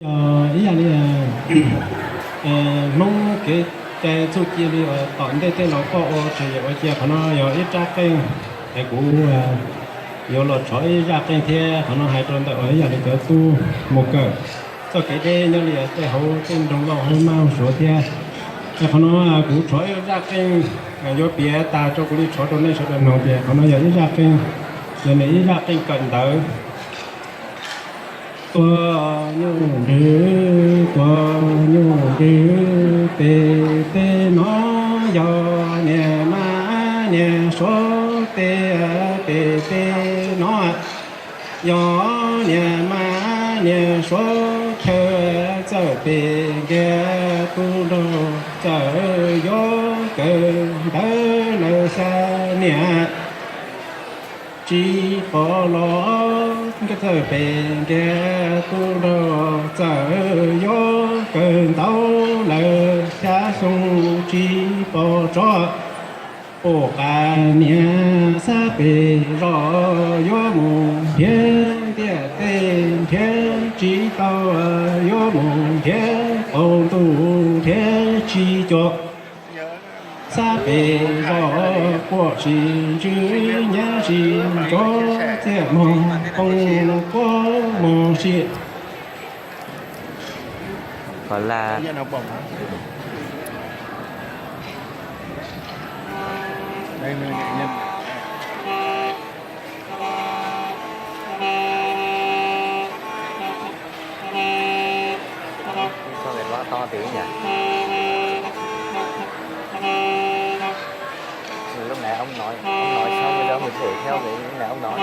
Ib yam li Hmoob kev cai txuj ci li uas tom ntej tej laus koj ua tsev yam ua cia, qhov no yog ib raj qeej es kuv yuav los rho ib zaj qeej thiab. Qhov no hais rau ntawm uas ib yam li cov tub mus kawm txoj kev deb nyob li tej hauv tej nroog Lauj hauv Mab hauv Suav thiab. Es qhov no kuv rho ib zaj qeej yuav piav tas rau kuv li rho rau nej sawv daws mloog tias qhov no yog ib zaj qeej, yog ib zaj qeej kawm ntawv. Tua nyuj nrwg, tua nyuj nrwg, pem tej no yog niam mab niam suav tej, pem tej no yog niam mab niam suav chaw. Txawm pem nkiag tub nraug txawm yuav kawm ntawv lawm xya niam tsis pom los, txawm pem nkiag tub nraug txawm yuav kawm ntawv lawm xya xyoo tsis pom tso. Pom qab niam xab pem zos yuav mus nrhiav ntiaj teb nrhiav tsis tau, yuav mus nrhiav qaum ntuj nrhiav tsis cuag. Xab pem zos quaj sis ntsws nyab sis nrov txiaj moog poob quaj moog si. Qhov laj. Sao lại lo to tí nhỉ? Lúc nãy ông nói, ông nói sao bây giờ mình đổi theo cái lúc nãy ông nói.